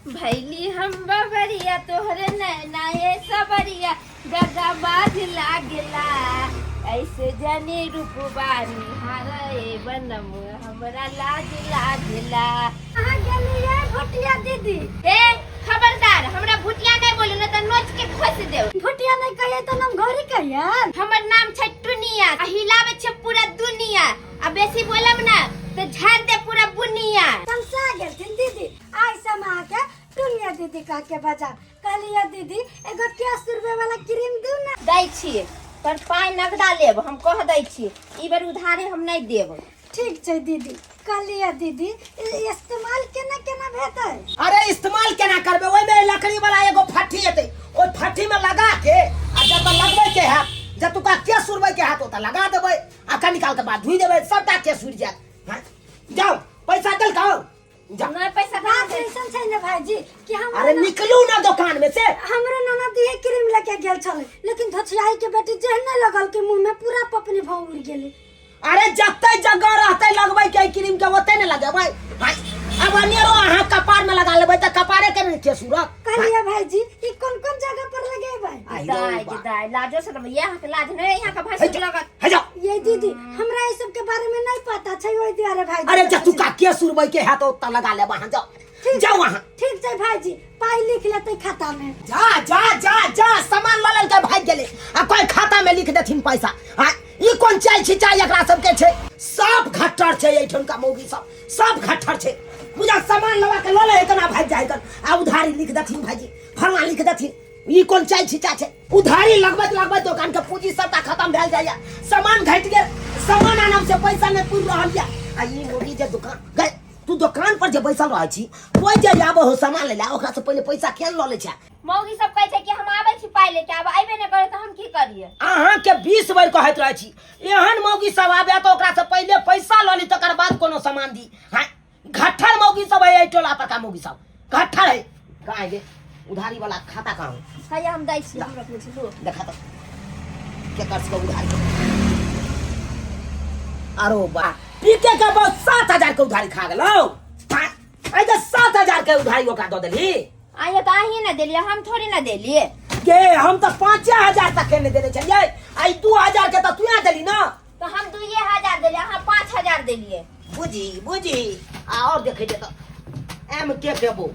भैली हम बबरिया तोहरे नैना ये सबरिया दगाबाज लागला ऐसे जने रूपबा निहारे बनम हमरा लाज लागला। अहाँ गेलियै भुटिया दीदी? ए खबरदार, हमरा भुटिया नहीं बोलू न त नोच के खोस देव। भुटिया नहीं कहिए तो नाम घोरी कहिए। हमर नाम छै टुनिया आ हिलावे छै पूरा दुनिया आ बेसी बोलब ना त झाड़ दे पूरा बुनिया। तमसा गेलथिन दीदी। आइ से हम अहाँके टुनिया दीदी कह के बजा कहलियै दीदी एगो केश सुरबे वाला क्रीम दू ना। दै छी पर पाइ नगदा लेब, हम कह दै छी ई बेर उधारे हम नहीं देब। ठीक छै दीदी। कहलियै दीदी ई इस्तेमाल केना केना भेतै? अरे इस्तेमाल केना करबै, ओहिमे लकड़ी वाला एगो फट्ठी एतै, ओहि फट्ठी में लगा के आ जतऽ लगबै के हैत, जतुका केश उड़बै के हैत ओतऽ लगा देबै आ कनी काल के बाद धोइ देबै, सबटा केश उड़ि जायत। हँ, जाउ पैसा देलकौ? जाउ। नहीं पैसा कहाँ बात दे? ऐसन छै ने भाईजी कि हम अरे निकलू ना दुकान में से। हमरो ननद इहे क्रीम लेके गेल छलै, लेकिन धोछियाई के बेटी जेहने लगल कि मुंह में पूरा पपनी भौ उड़ गेलै। अरे जते जगह रहते लगबै के क्रीम के ओते ने लगेबै। हाय, अब अनेरो अहाँ कपार में लगा लेबै त कपारे के ने केस उड़त। कहलिए भाईजी ई कोन कोन जगह पर लगेबै? आई रो दाय बा। दाय लाजो से यहाँ के लाज नहीं, यहाँ के हे भैंस जा, लगत। हे जा। ये दीदी हमरा ई सब के बारे में नहीं पता छै, ओइ दुआरे भाईजी। अरे जतुका केस उड़बै के है त ओतऽ लगा लेब अहाँ, जाओ जाओ अहाँ। ठीक छै भाईजी, पाई लिख लेतै खाता में। जा जा जा जा, सामान लऽ लेलकै भागि गेलै आ कोई खाता में लिख देथिन पैसा। हाँ, ई कोन चाल छिचाई एकरा सबके छै? सब खट्टर छै एहिठुनका मौगी सब, सब खट्टर छै। बुझा सामान लगा के लऽ ले केना भागि जाइ कन आ उधारी लिख देथिन भाईजी, फलना लिख देथिन। ई कोन चाल छिचा छै? उधारी लगबैत लगबैत दोकान के पूंजी सबटा खत्म भेल जाइया, सामान घटि गेल, सामान आनब से पैसा नहि पुरि रहल यऽ। आ ई मौगी जे दुकान गए, तू दुकान पर जे बैसल रहै छी, कोई जे आबै हो सामान लै ला, ओकरा से पहिले पैसा केन लऽ लै छै? मौगी सब कहै छै कि हम आबै छी पाइ लेके, आब अयबे नहि करे तऽ हम की करियै? अहाँ के 20 बेर कहैत रहै छी, एहन मौगी सब आबे तऽ ओकरा से पहिले पैसा लऽ ली तकर बाद कोनो सामान दी। हाँ, घट्ठर मौगी सब है एहि टोला पर का मौगी सब घट्ठर है। कहाँ है गे उधारी वाला खाता कहाँ है? हैया हम दै छी, हम रखने छी, लू। देखा तो केकर सबके उधारी। अरो बा पीके के बहुत 7000 के उधारी खा गेलौ। हाँ, अइ जे 7000 के उधारी ओकरा दऽ देलही। आइए तऽ अहीं ने देलियै, हम थोड़ी ने देलियै। के हम तऽ 5000 तक के नहि देने छलियै, आइ 2000 के तऽ तू देली ना। तऽ हम 2000 देलियै, अहाँ 5000 देलियै। बुझी बुझी आ और देखै जे तऽ एम के के बो,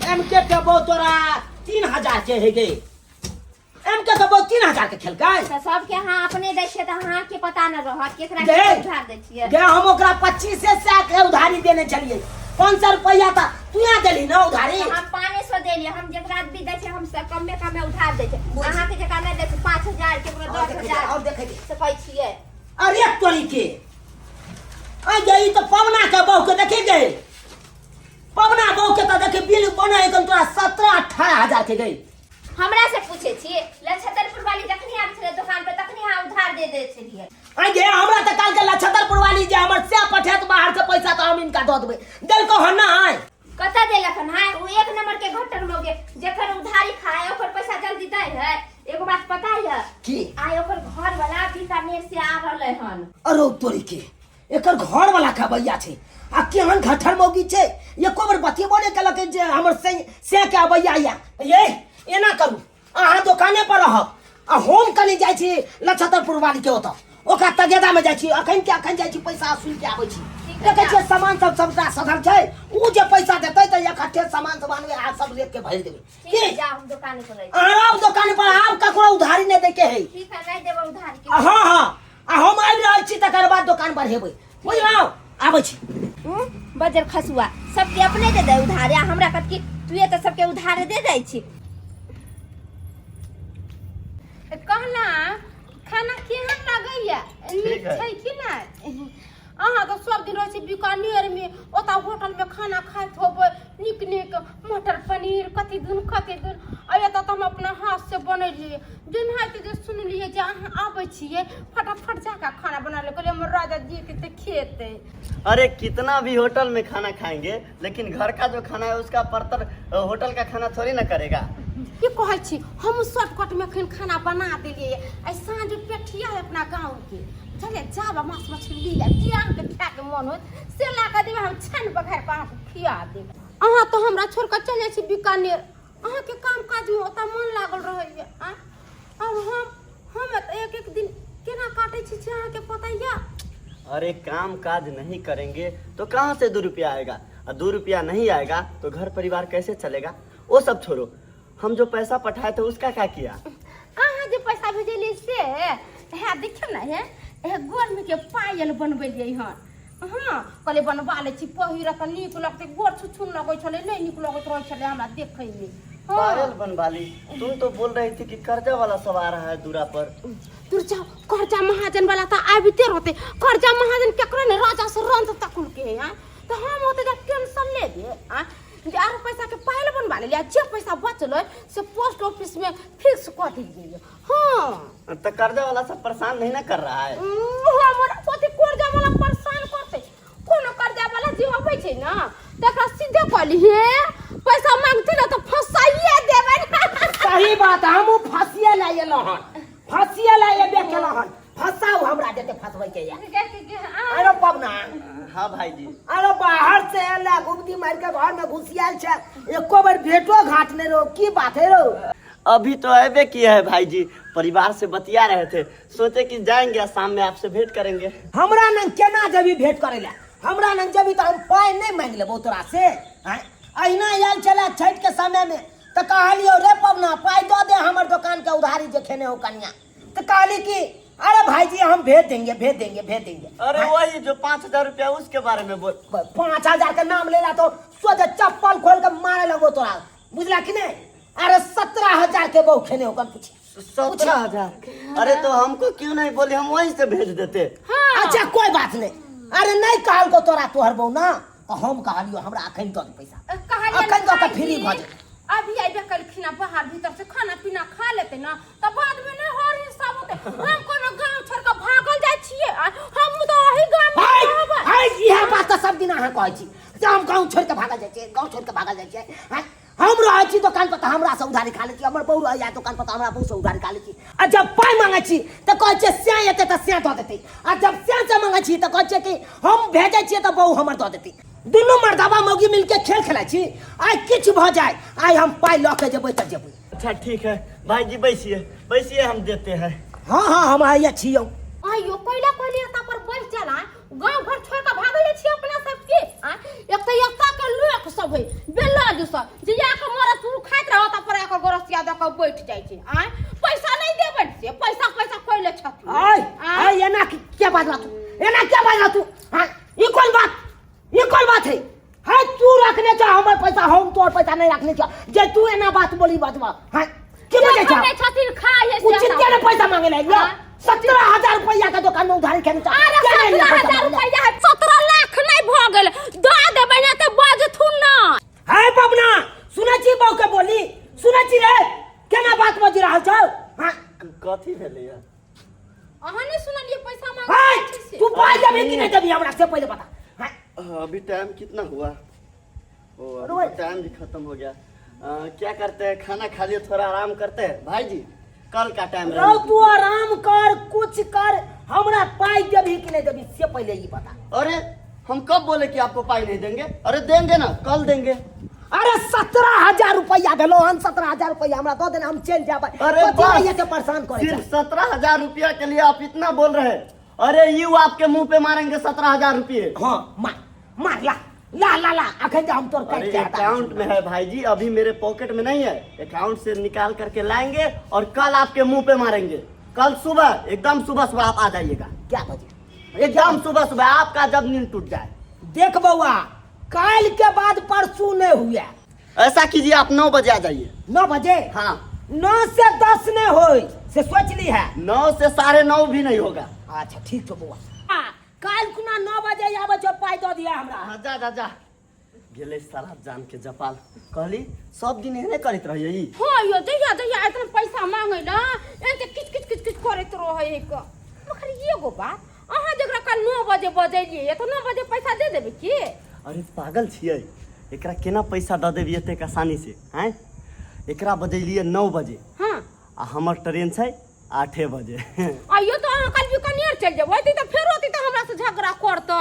एम के के बो तोरा 3000 के हे गे। एम के के बो 3000 के खेलकै। तऽ सबके अहाँ अपने दै छियै तऽ अहाँके पता न रहत केकरा गे, के उधार दै छियै। गे हम ओकरा 2500 के उधारी देने छलियै, 500 रुपैआ तऽ तू यहाँ देली ना उधारी। तऽ हम 500 देलियै, हम जेकरा भी दै छियै हम सब कमे कमे उधार दै छियै, अहाँके जेकरा नहि दै छियै 5000 केकरो और देखै 10000 और देखै जे। से कहै छियै। अरे तोरी के आ गई तो पवना के बहू के देखी गई, पवना बहू के तो देखी बिल बने एकदम तोरा 17-18 हजार के गई। हमरा से पूछे छी लछतरपुर वाली जखनी आबै छलै दुकान पर तखनी अहाँ उधार दे दे छलियै। आ गे हमरा तऽ काल के लछतरपुर वाली जे हमर से पठेत बाहर से पैसा तऽ हम इनका दऽ देबै, देलकौ हन नहि? कतऽ देलक हन? हाँ, ओ एक नंबर के घट्टर मौगे जखन उधारी खाए ओकर पैसा जल्दी दै है। एगो बात पता है की? आइ ओकर घर वाला बीकानेर से आ रहलै हन। अरे तोरी के एकर घर वाला खबैया छै आ केहन घट्ठर मौगी छै, एको बेर बतेबो नहि केलक जे हमर से से के अबैया या। ये एना करू अहाँ दोकाने पर रहब आ हम कनि जाइ छी लछतरपुर वाली के ओतऽ, ओकरा तगेदा में जाइ छी, अखन के अखन जाइ छी पैसा वसूल के आबै छी। देखै छियै सामान सब सबटा सधल छै, उ जे पैसा देतै तऽ इकट्ठे सामान सब आनबै आ सब लेके भरि देबै। ठीक है, की? जाओ, हम दुकान पर रहै छी। अहाँ आब दोकान पर, आब ककरो उधारी नहि दैके है। ठीक है, नहि देबै उधारी के। हाँ हाँ, आ हम आबि रहल छी तकर बाद दोकान बढ़ेबै, बुझलहुँ? आबै छी। बजर खसुआ सबके अपने दे दे उधारे, आ हमरा कहत कि तू तऽ सबके उधारे दे दै छी। कहना खाना केहन लगैया? नीक ठीक है। छै कि नहि? अहाँ तऽ सब दिन रहै छी बीकानेरमे, ओतऽ होटलमे खाना खाइत होबै नीक नीक मटर पनीर कथी दुन कथी दुन, आ एतऽ तऽ हम अपना हाथसँ बनेलियै। जेनाहिते जे सुनलियै जे अहाँ आबै छियै, फटाफट जाकऽ खाना बना ले, कहलियै हमर राजा जी एतै तऽ खेतै। अरे कितना भी होटल में खाना खाएंगे लेकिन घर का जो खाना है उसका परतर होटल का खाना थोड़ी ना करेगा। की कहै छी, हम शॉर्टकटमे एखन खाना बना देलियै। आइ साँझ पेठिया है अपना गाँवके, बुझलियै? जाब आ माछ मछली ली आयब, जे अहाँके खायके मोन होत से ला कऽ देबै, हम छानि बघारि कऽ अहाँके खिया देब। अहाँ तऽ हमरा छोड़ कऽ चलि जाइ छी बीकानेर अहाँके काम काजमे ओतऽ मन लागल रहैए आँय और हम एतऽ एक एक दिन केना काटै छी से अहाँके पता यऽ अरे काम काज नहीं करेंगे तो कहाँ से 2 रुपया आएगा? और 2 रुपया नहीं आएगा तो घर परिवार कैसे चलेगा? वो सब छोड़ो, हम जो पैसा पठाए थे उसका क्या किया? अहाँ जे पैसा भेजलियै से हे देखियौ ने, हे हे गोरमे के पायल बनबेलियै हन। हँ, कहलियै बनबा लै छी, पहिर तऽ नीक लगतै। गोर छुछुन लगै छलै, नहि नीक लगैत रहै छलै हमरा देखैमे। हँ। पायल बनवा ली? तुम तो बोल रही थी कि कर्जा वाला सब आ रहा है दूरा पर। दूर जाओ, कर्जा महाजन वाला तऽ आबिते रहतै। कर्जा महाजन केकरो ने, राजा से रंत तक के है। तऽ हम ओते जा टेंशन ले दे आ जे आरो पैसा के पायल बनवा लेलियै आ जे पैसा बचलै से पोस्ट ऑफिस में फिक्स कऽ देलियै। हाँ। तो कर्जा वाला सब परेशान नहीं ना कर रहा है? हमरा कथी कर्जा वाला परेशान करतै? कोनो कर्जा वाला जे अबै छै ने तकरा सीधे कहली, हे पैसा मांगती ने तऽ फंसाइए देबै। सही बात, हमहूँ फंसिए लए एलहुँ हन, फंसिए लए एबे केलहुँ हन। फंसाउ हमरा जते फंसबै के या। अरे पबना। हाँ भाईजी। अरे बाहर से एला, गुमती मार के घर में घुसियाल छै, एको बेर भेटो घाट नहीं रहो, की बात है रो? अभी तो अबे किए है भाईजी, परिवार से बतिया रहे थे, सोचे कि जाएंगे, शाम में आपसे भेंट करेंगे। हमरा नंग केना जेबी भेंट करे ला? हमरा नंग जेबी तऽ हम पाइ नहि मांगि लेबो तोरा से? आँय? अहिना आयल छलै छठि के समय में तऽ कहलियौ, रे पबना, पाइ दऽ दे हमर दोकान के उधारी जे खेने हो कनिया। तऽ कहली कि अरे भाईजी, हम भेज देंगे, भेज देंगे, भेज देंगे। अरे वही जो 5,000 रुपया, उसके बारे में बोल। 5,000 के नाम लेला तो सोझे चप्पल खोल के मारे लगो तोरा, बुझला कि नहीं? अरे 17,000 के बहु खेने होकर पूछी। 17,000? अरे तो हमको क्यों नहीं बोले? हम वहीं से भेज देते। अच्छा, कोई बात नहीं। अरे नहीं कहल को तोरा तोहर बहु ना, तो हम कहलियो, हमरा अखन दऽ दे पैसा। कहलियै। अखन दऽ के फ्री भऽ जेतै। अभी अबे कलखिन बाहर भीतर से, खाना पीना खा लेते ना तऽ बाद में नहीं हर हिसाब होते। हम कोनो गांव छोड़ के भागल जाइ छियै? आ, हम तऽ ओही गांव में हाय रहबै। हाय, इएह बात तऽ सब दिन अहाँ कहै छी जे हम गाँव छोड़ि के भागल जाइ छियै, गाँव छोड़ि के भागल जाइ छियै। आँय, हम रहै छी दोकान पर तऽ हमरा से उधारी खा लै छी, हमर बहु रहैया दोकान पर तऽ हमरा बहु से उधारी खा लै छी। आ जब पाइ मांगै छी तऽ कहै छियै सैं एतै तऽ सैं दऽ देतै, आ जब सैं से मांगै छी तऽ कहै छियै कि हम भेजै छियै तऽ बहु हमर दऽ देतै। दुनू मर्दाबा मौगी मिलके खेल खेलाइ छी। आइ किछु भऽ जाय, आइ हम पाइ लऽ के जेबै तऽ जेबै। अच्छा ठीक है भाईजी, बैसिए बैसिए, हम देते हैं। हाँ हाँ, हम आइए छियौ। आइयो कोइला कोइली एता पर बैठ जाला। गांव घर छोड़ के भागल छी अपना सब के? आँय, एक तऽ एता के लोक सब है बेलाज सब, जे आके मरत तू खाइत रहो त पर आके गोरसिया दऽ के बैठ जाइ छै। आँय, पैसा नहीं देबै से पैसा पैसा कोइले छथिन। आय। आँय। आय, एना क्या बाजला तू? एना क्या बाजला तू? हाँ, ई कोन बात, ई कोन बात है? है तू रखने छ हमर पैसा, हम तोर पैसा नहीं रखने छ जे तू एना बात बोली बजबा। हाँ, की बजै छ? जे छथिन खाइ है से। उचित के ने पैसा मांगे ले? हाँ। 17,000 रुपया के दुकान में उधारी खेने छ। अरे के ने सत्रह पैसा हजार मांगे ले? रुपया है, 17 लाख नहीं भऽ गेल। दऽ देबै ने तऽ बजथुन ना। है बबना, सुनै छी बहू के बोली? सुनै छी रे, केना बात बजि रहल छौ? हाँ। कथी भेलैया? अहाँ नहि सुनलियै? पैसा मांगै हाय छी से। तू पाइ देबही कि नहीं देबही हमरा से पहिले बता। हाँ। अभी टाइम कितना हुआ? ओ, अभी अरे तो टाइम भी खत्म हो गया। क्या करते हैं, खाना खा लिए, थोड़ा आराम करते हैं भाई जी, कल का टाइम रौ, तू आराम कर, कुछ कर, हमरा पाइ देबही कि नहीं देबही से पहिले ई बता। अरे हम कब बोले कि आपको पाई नहीं देंगे? अरे देंगे ना, कल देंगे। अरे 17,000 रुपया भेलो हन, 17,000 रुपया हमरा दऽ देना, हम चलि जाबै। अरे कथी बस। लए के परेशान करै सिर्फ छै? 17,000 रुपया के लिए आप इतना बोल रहे हैं? अरे you आपके मुंह पे मारेंगे 17,000 रुपये। हाँ, मार मार, ला ला ला ला, अखन जे हम तोर काटि अरे के हटा। अकाउंट में है भाईजी, अभी मेरे पॉकेट में नहीं है। अकाउंट से निकाल करके लाएंगे और कल आपके मुंह पे मारेंगे। कल सुबह, एकदम सुबह सुबह आप आ जाइएगा। क्या बजे? एकदम सुबह सुबह, आपका जब नींद टूट जाए। देख बौआ, काल्हि के बाद परसू नहीं हुए। ऐसा कीजिए, आप 9 बजे आ जाइए। 9 बजे? हाँ। 9 से 10 नहीं हो से सोच ली है। 9 से 9:30 भी नहीं होगा। अच्छा ठीक छौ बौआ, काल्हि खुना 9 बजे आबै छौ, पाइ दऽ दिया हमरा। हाँ, जा जा जा। गेलै साला जान के जपाल। कहली सब दिन एहने करैत रहिए ई। हाँ यो, जहिया जहिया इतना पैसा मांगे ना, एते किच किच किच किच करैत रहै है क। मगर एगो बात, अहाँ जकरा काल 9 बजे बजेलियै तऽ 9 बजे पैसा दे देबै की? अरे पागल छियै? एकरा केना पैसा दऽ देबियै एतेक आसानी से? आँय, एकरा बजेलियै 9 बजे आ हमर ट्रेन छै 8 बजे। आइयो तऽ अहाँ काल्हि बीकानेर चलि जेबै तऽ फेरो अतै तऽ हमरा से झगड़ा करतै।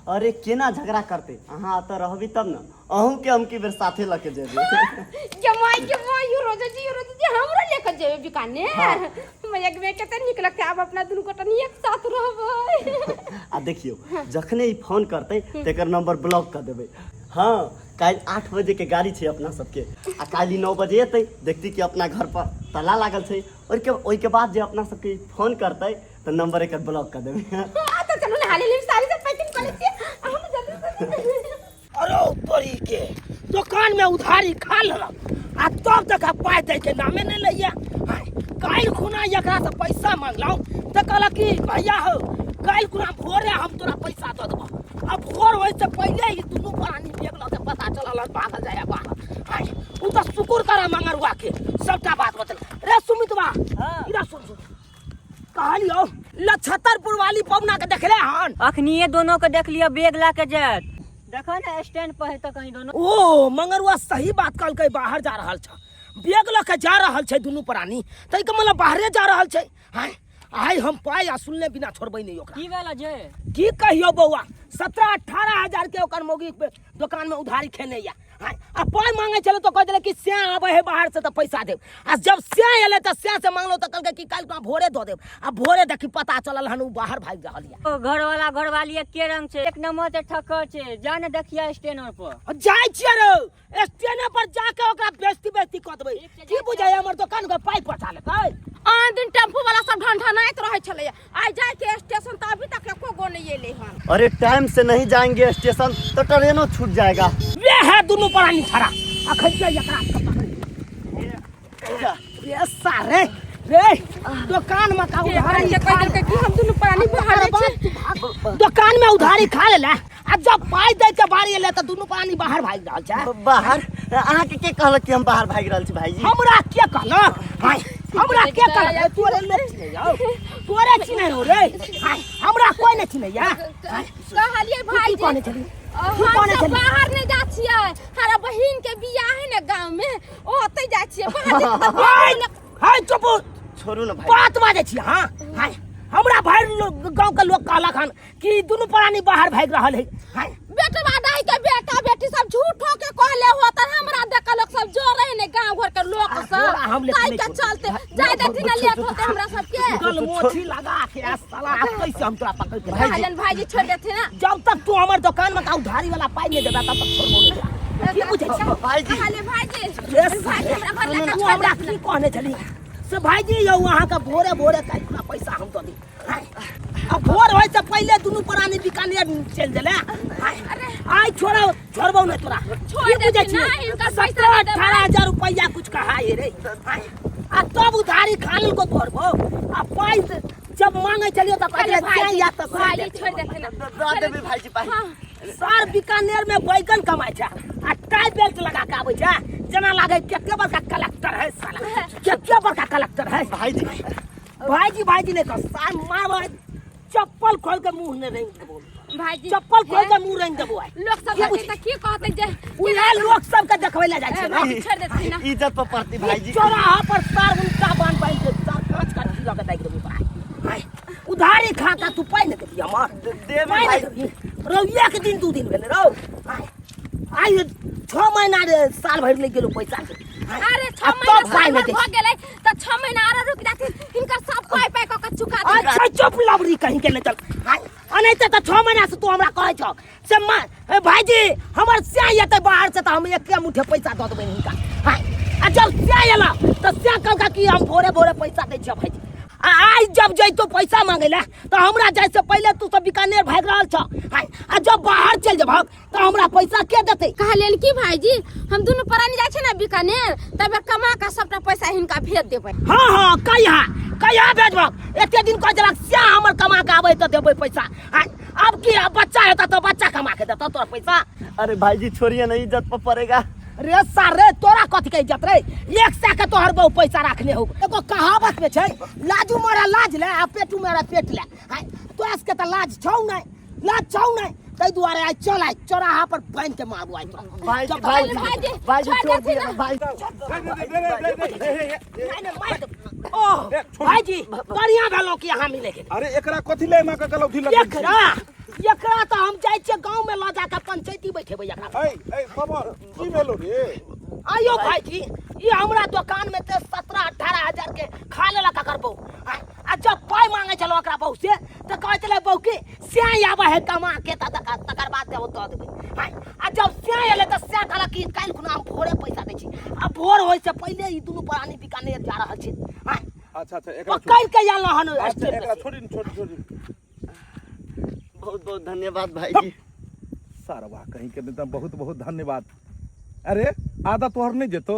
अरे केना झगड़ा करतै? अहाँ एतऽ रहबी तब ने। अहूँ के हम की बेर साथे लऽ के जेबै। जमाई के माय यो रोजा जी, यो रोजा जी हमरो लेके जेबे बीकानेर। मैया के कते नीक लगतै, आब अपना दुनू गोटा नी एक साथ रहबै। आ देखियौ, जखने ई फोन करतै तेकर नंबर ब्लॉक कऽ देबै। हाँ, काल्हि 8 बजे के गाड़ी छै अपना सबके, आ काल्हि 9 बजे एतै, देखती कि अपना घर पर ताला लागल छै। ओहिके बाद जे अपना सबके फोन करतै तऽ नंबर एकर ब्लॉक कऽ देबै। हाँ, तऽ चलू नहा लेली, साड़ी सब पैकिंग कऽ लै छियै, हम जल्दी से। अरे तोरी के दुकान में उधारी खा लेलक आ तब तक पाइ दै के नामे नहि लैया। काल्हि खुना एकरा से पैसा मांगलहुँ तऽ कहलक कि भैया हो काल्हि खुना भोरे हम तोरा पैसा दऽ देबऽ। आ भोर होइ से पहिले ही दुनू प्राणी बेग लऽ के पता चलल भागल जाय बाहर। ओ तऽ शुक्र करा मंगरुआ के सबटा बात बतल। रे सुमितवा, इधर सुन सुन, कहलियौ लछतरपुर वाली पवना के देखले हन? अखनिए दोनों के देख लियो बैग ला के जात, देखो ना स्टैंड पर है तो कहीं दोनों। ओ मंगरुआ सही बात कहलकै, बाहर जा रहल छ, बैग लऽ के जा रहल छै दुनू प्राणी, तै के मतलब बाहरे जा रहल छै। हाय आइ हम पाइ आ सुनले बिना छोड़बै नहि ओकरा। की भेल जे? की कहियौ बौआ, 17-18 हजार के ओकर मौगी दुकान में उधारी खेने या। हाय, आ पाइ मांगे छलै तो कह देले कि स्या आबै है बाहर से तऽ पैसा देब, आ जब स्या एलै तऽ स्या से मांगलो तऽ कहलकै कि काल्हि तोरा भोरे दऽ देब, आ भोरे देखी पता चलल हन उ बाहर भागि रहल या। ओ घरवाला घरवाली एके रंग छै, एक नंबर से ठकर छै। जा ने देखिया स्टैंड पर। जाइ छियै रे स्टैंड पर जाके ओकरा बेइज्जती बेइज्जती कऽ देबै। की बुझाइ हमर दुकान के पाइ पचा लेतै? आन दिन टेम्पू वाला सब ढनढनाइत रहै छलैया, आइ जाय के स्टेशन तऽ अभी तक एको गो नहीं एलै हन। अरे टाइम से नहीं जाएंगे स्टेशन तो ट्रेनो छूट जाएगा। वे है दुनू प्राणी छड़ा अखन के एकरा के पकड़ रे सारे रे दुकान में का उधारी के खा कह देलकै कि हम दुनू प्राणी बाहर जाइ छी। दुकान में उधारी खा लेला आ जब पाइ दै के बारी एलै तऽ दुनू प्राणी बाहर भागि रहल छै। बाहर? अहाँके के कहलक कि हम बाहर भागि रहल छी भाईजी? हमरा के कहलक? हाय, हमरा के कहलक? तोरे लोक चिन्है यौ, तोरे चिन्है हो रे। हाय, हमरा कोइ नहि चिन्हैया। कहलियै तू की भाईजी, कहने छली? हम तू कहने सब छली? बाहर नहीं जा छियै, हमारा बहिन के बियाह है ने गांव में, ओ ओतै जा छियै। बाहर जेबै तऽ हाय, हाय, चुप। छोड़ू ना भाई। बात बाजै छी। हाँ, हाय, हमरा भाई लोग गांव के लोग कहलक हन कि दुनू प्राणी बाहर भागि रहल है। हाय। बेटवा दाई के बेटा बेटी सब झूठो के कहले होत, हमरा देख लोग सब जोरे ने गांव घर के लोग आ, सब। तोरा हम लेके ताई नहीं के छोड़ब। चलते जाय देथिन ना लेट होते हमरा सबके। गलमोछी लगा के आ साला, आ कैसे हम तोरा पकड़ के भाईजी। भाईजन भाईजी छोड़ देथिन ना। जब तक तू हमर दुकान में का उधारी वाला पाई नहीं देबा तब तक छोड़बो नहीं तोरा। की बुझै छी? भाईजी। कहले भाईजी। यस। भाईजी हमरा घर लेके तू छोड़ हमरा देथिन। की कहने छली? से भाईजी यौ अहाँ के भोरे भोरे काल्हि पूरा पैसा हम दऽ दी। हाय, आ भोर होय से पहिले दुनू प्राणी बीकानेर चलि गेलै। हाय, आइ छोड़ो, छोड़बौ नहि तोरा। छोड़ की बुझै देथिन छी? ना, हिनकर पैसा 17 नहि देबै। 18 हजार रुपैआ कुछ कहा हे रे। हाय, आ तब उधारी खा लेलको तोहर भौ। आ पाइ जब मांगे चलियो तऽ कहै कहले छलै, भाईजी, या तऽ सही भाईजी देथिन। छोड़ देथिन ना। दऽ देबै भाईजी पाइ। हाँ। सर बीकानेर में बैगन कमाइ छै आ टाई बेल्ट लगा के आबै छै, जेना लागे कते बड़का कलेक्टर है साला, कते बड़का कलेक्टर है। भाईजी। भाईजी, भाईजी नहीं कह, सार मार चप्पल खोल के मुंह ने रंग देबो। भाईजी, चप्पल खोल के मुंह रंग देबो आइ। लोग सब की देखै बुझै? तऽ की कहतै जे उएह लोक सबके देखबै लए जाइ छै ए, ने। भाईजी, छोड़ देथिन ना। इज्जत पर पड़ती भाईजी। चौराहा पर सार उनका बांध बांध के सार कांच का लगा के दाइक देबो भाई। हाय, उधारी खा के तू पाइ नहि देबही हमर। देबै पाइ नहि भाई। देबही। रौ एक दिन 2 दिन भेलै रौ। हाय, आइ 6 महीना रे साल भरि लागि गेलौ पैसा के। हाय, अरे 6 आ महीना तब पाइ साल नहि भरि दै भऽ छै। गेलै तऽ 6 महीना आरो रुकि जाथिन, हिनकर सब पाइ पाइ कऽ के चुका देबै। अच्छा चुप लबरी कहीं के नहि चल। हाय, अनैते तऽ 6 महीना से तू हमरा कहै छौ से ए भाईजी हमर स्या एतै बाहर से तऽ हम एके मुठे पैसा दऽ देबै हिनका। हाय, आ जब स्या एला तऽ स्या कहलका कि हम भोरे भोरे पैसा दै छियै भाईजी। आ आइ जब जैतो पैसा मांगे ला तऽ हमरा जाइ से पहिले तू सब बीकानेर भागि रहल छौ। हाय, आ जब बाहर चलि जेबहक तऽ हमरा पैसा के देतै? कहलियनि कि भाईजी हम दुनू प्राणी जाइ छै ने बीकानेर, तबे कमा कऽ सबटा पैसा हिनका भेज देबै। हाँ हाँ, कहिया कहिया भेजबहक? एते दिन कह देलक स्या हमर कमा के आबै तऽ देबै पैसा। आ अब की अब बच्चा हेतौ तऽ बच्चा कमा के देतौ तोरा पैसा। अरे भाईजी छोड़िए ना, इज्जत पर पड़ेगा। रे सार रे, तोरा कथी के इज्जत रे? 1 सौ के तोहर बहु पैसा रखने हो। एगो कहावत में छै, लाजू मारा लाज ले आ पेटू मारा पेट ले। हाय, तोरा सबके तऽ लाज छौ नहि, लाज छौ नहि, ताहि दुआरे आइ चल आइ चौराहा पर बान्हि के मारू आइ तोरा। भाईजी, चल, भाईजी, भाईजी, भाईजी, छोड़ छोड़ देथिन दिया ना। भाईजी। नहीं, नहीं, मार दे। ओह, भाईजी, बढ़िया भेलौ कि अहाँ मिले के। अरे एकरा कथी ले एना के गलौठी लगै एकरा एकरा तऽ हम जाइ छियै गाँव में लऽ जाके पंचायती बैठेबै एकरा। ऐ ऐ पवन, की भेलो रे? आइयो भाईजी, ई हमरा दोकान में ते 17-18 हजार के खा लेलक एकर बहू। आ जब पाइ मांगे छलहुँ एकरा बहू से तऽ कहै छलै बहू कि स्याह आबै है कमा के तऽ तकर बाद देबो दऽ देबै। आ जब स्याह एलै तऽ स्याह कहलक कि काल्हि खुना हम भोरे पैसा दै छी, आ भोर होइ से पहिले ई दुनू प्राणी बीकानेर जा रहल छै। अच्छा अच्छा, एकरा पकड़ के आनलहुँ हन। अच्छा, एकरा छोड़ी छोड़ी छोड़ी। बहुत बहुत धन्यवाद भाईजी। सारवा कहीं के नहीं, बहुत बहुत धन्यवाद। अरे आदत तोहर नहीं जेतो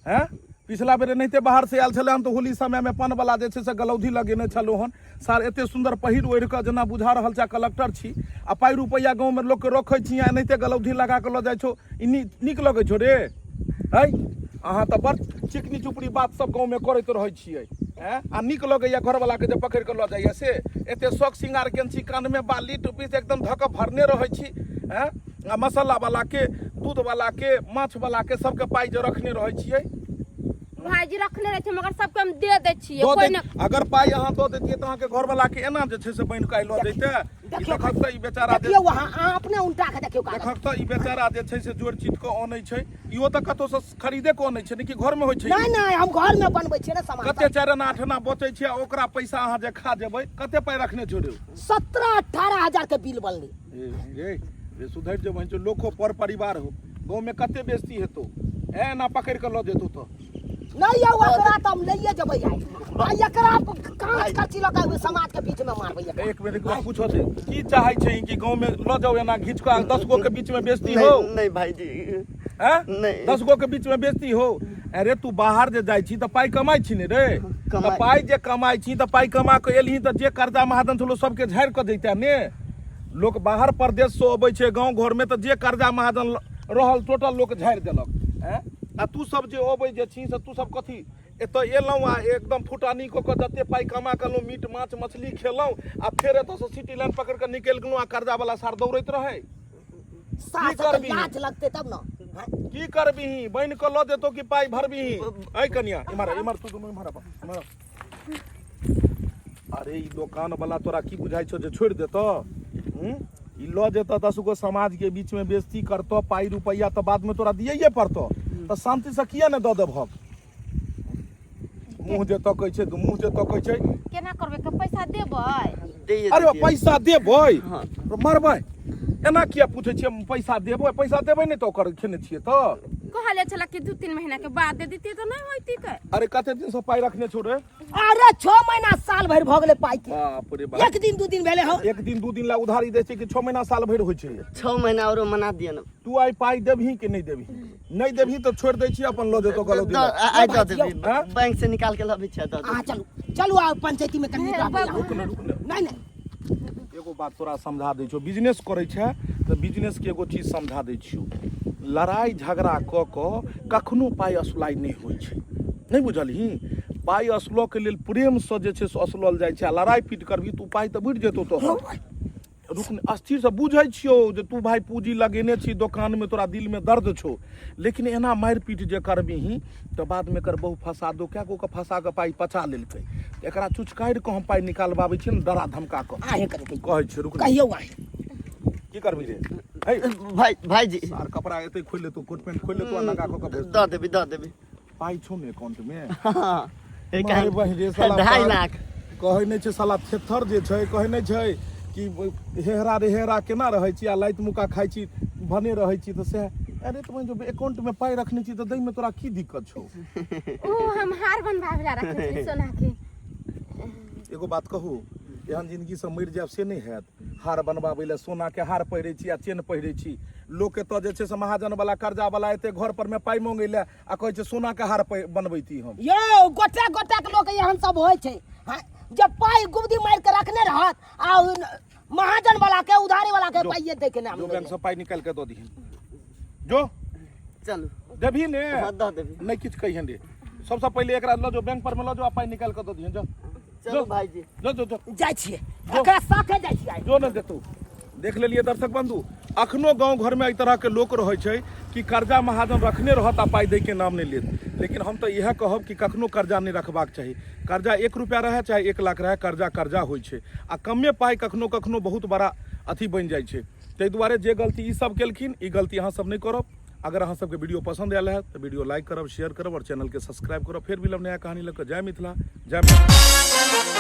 हैं? पिछला बेर एनाहिते बाहर से आयल छलै हन तऽ होली समय में पान वाला जे छै से गलौधी लगेने छलहुँ हन। सार एते सुंदर पहिर ओढ़ि कऽ जेना बुझा रहल छै कलेक्टर छी, आ पाइ रुपैआ गाँव में लोक के रखै छी, आ एनाहिते गलौधी लगा कऽ लऽ जाइ छौ, ई नीक लगै छौ रे? है अहाँ तऽ बड़ चिकनी चुपड़ी बात सब गाँव में करैत रहै छियै हैं? आ नीक लगैया घरवाला के जे पकड़ि कऽ लऽ जाइया से? एते शौक श्रृंगार केने छी, कान में बाली टोपी एकदम धऽ कऽ भरने रहै छी हैं? आ मसाला वाला के, दूध वाला के, माछ वाला के सबके पाइ जे रखने रहै छियै। भाईजी रखने रहै छै, मगर सबके हम दे दै छियै। दऽ कोइ दे ने अगर पाइ अहाँ दऽ दैतियै तऽ अहाँके घरवाला के एना जे छै से बनि कऽ लऽ जैते? ई देखियौ, देखक तऽ ई बेचारा जे देखियौ अहाँ, अहाँ अपने उल्टा के देखियौ कागज। देखक तऽ ई बेचारा जे छै से जोड़ चित कऽ अनै छै, इहो तऽ कतौ से खरीदे कऽ अनै छै ने कि घर में होइ छै? नहीं नहीं, हम घर में बनबै छियै ने सामान। कते 4 आना 8 आना बचै छै, आ ओकरा पैसा अहाँ जे खा जेबै? कते पाइ रखने छौ रे? 17-18 हजार के बिल बनलै। ए रे रे, सुधरि जो बहिन, लोको पर परिवार हो, गाँव में कते बेइज्जती हेतौ, ए एना पकड़ के लऽ जेतौ तऽ। नहीं यौ, एकरा तऽ हम लइए जेबै आइ, आ एकरा कांच कच्ची लऽ के समाज के बीच में मारबै एकरा। एक मिनट, एकरा पूछो दे, की चाहै छै कि गाँव में लऽ जाओ एना घीच कऽ 10 गो के बीच में बेइज्जती हो? नहीं नहीं भाईजी। हैं? नहीं। 10 गो के बीच में बेइज्जती हो? अरे तू बाहर जे जाइ छी तऽ पाइ कमाइ छी ने रे? तऽ पाइ जे कमाइ छी तऽ पाइ कमा कऽ एलही तऽ जे कर्जा महाजन छलो सबके झाड़ि कऽ जैते ने। लोक बाहर परदेश से अबै छै गाँव घर में तऽ जे कर्जा महाजन रहल टोटल लोक झाड़ि देलक। हैं? आ तू सब जे अबै जे छी से तू सब कथी एतऽ एलहुँ आ एकदम फुटानी कऽ कऽ जते पाइ कमा कऽ एलहुँ मीट माछ मछली खेलहुँ, आ फेर एतऽसँ सिटी लाइन पकड़ि कऽ निकलि गेलहुँ, आ कर्जा वाला सार दौड़ैत रहै। सास की करबिही? लाज लगतै तब ने। की करबिही? बनि कऽ लऽ जेतौ कि पाइ भरबिही? ऐ कनिया, इम्हर इम्हर, तू दुनू इम्हर आबऽ, इम्हर आबऽ। अरे ई दोकान वाला तोरा की बुझाइ छौ जे छोड़ि देतौ? ई लऽ जेतौ 10 गो समाज के बीच में बेइज्जती करतौ, पाइ रुपैआ तऽ बाद में तोरा दियैये पड़तौ, तऽ शांति से किया ने दऽ देबहक? मुँह जे तकै छै, मुँह जे तकै छै। केना करबै के पैसा देबै? दैये अरे देतियै। पैसा देबै? हाँ। मरबै एना किया पूछै छियै पैसा देबै? पैसा देबै नहि तऽ ओकर खेने छियै तऽ कहले छला कि 2-3 महीना के बाद दे दितियै तऽ नहि होइती के। अरे कते दिन से पाइ रखने छौ रे? अरे 6 महीना साल भरि भऽ गेलै पाइ के। बाप रे बाप। 1 दिन 2 दिन भेलै हौ। 1 दिन 2 दिन ला उधारी दै छै कि 6 महीना साल भरि होइ छै? 6 महीना औरो मना दिअ ने। तू आइ पाइ देबही कि नहि देबही? नहि देबही तऽ छोड़ि दै छी, अपन लऽ जेतौ गलौदी। आइ दऽ देबही। हाँ? बैंक से निकाल के लबै छियै, दऽ अहाँ देबही। चलू चलू, आ पंचायती में कनि रहबै। रुक ने, रुक ने। नहीं नहीं, एगो बात तोरा समझा दै छियौ, बिजनेस करै छै तऽ बिजनेस के एगो चीज समझा दै छियौ, लड़ाइ झगड़ा कऽ कऽ कखनो पाइ असुलाइ नहि होइ छै, नहि बुझलही? पाइ असुलऽके लेल प्रेमसँ जे छै से असुलल जाइ छै, आ लड़ाइ पीट करबही तऽ ओ पाइ तऽ बुड़ि जेतौ तोहर। रुक ने, अस्थिरसँ बुझै छियौ जे तू भाय पूँजी लगेने छी दोकानमे, तोरा दिलमे दर्द छौ, लेकिन एना मारि पीट जे करबिही तऽ बादमे एकर बहु फँसा दो। कए गो के फँसा कऽ पाइ पचा लेलकै। तऽ एकरा चुचकारि कऽ हम पाइ निकालबाबै छियै ने, डरा धमका कऽ आहे करै कहियौ। कहै छियै, रुक ने। कहियौ आहे। की करबही रे? हे भाई भाईजी, सार कपड़ा एते खोलि लेतौ, कोट पैंट खोलि लेतौ आ नंगा कऽ कऽ भेज। दऽ देबी, दऽ देबी। पाइ छौ ने अकाउंट मे? हाँ, एक मारे बहिन रे साला, 2.5 पाइ- लाख। कहै नहि छै साला थेथर जे छै, कहै नहि छै कि हेहरा रे हेहरा केना रहै छी आ लाइत मुका खाइ छी भने रहै छी तऽ सएह। अरे तऽ जो अकाउंट मे पाइ रखने छी तऽ दै मे तोरा की दिक्कत छौ? ओ हम हार बनबावे ला रखने छली सोना के। एगो बात कहू, एहन जिंदगी से मरि जायब से नहि हैत? हार बनबाबै लए सोना के हार पहिरै छी आ चेन पहिरै छी। लोक एतऽ जे छै से महाजन वाला कर्जा वाला एते घर पर मे पाइ मंगै लए आ कहै छै सोना के हार बनबैती हम। यौ गोटे गोटे के लोक एहन सब होइ छै, हाँ, जे पाइ गुबदी मारि के रखने रहत आ महाजन वाला के उधारी वाला के जो- पाइए दै के नाम जो नहि बैंक लेत। से पाइ निकालि के दऽ दिहन, जो। चलू। देबही ने? हाँ, दऽ देबही। नहि किछु कहिहन रे, सबसँ पहिले एकरा लऽ जो बैंक पर मे लऽ जो आ पाइ निकालि कऽ दऽ दिहन, जो। चलू भाईजी। जो जो जो। जाइ छियै, एकरा साथे जाइ छियै। जो ने देतौ। देख लेलियै दर्शक बंधु, अखनो गाँव घरमे एहि तरहके लोक रहै छै कि कर्जा महाजन रखने रहत आ पाइ दैके नाम नहि लेत। लेकिन हम तऽ इएह कहब कि कखनो कर्जा नहि रखबाक चाही। कर्जा 1 रुपया रहए चाहे 1 लाख रहए, कर्जा कर्जा होइ छै, आ कमे पाइ कखनो कखनो बहुत बड़ा अथी बनि जाइ छै। ताहि दुआरे जे गलती ई सब केलखिन ई गलती अहाँ सब नहि करब। अगर अहाँ सबके वीडियो पसंद आयल है तऽ वीडियो लाइक करब, शेयर करब और चैनल के सब्सक्राइब करब। फेर मिलब नया कहानी लऽ कऽ। जय मिथिला, जय।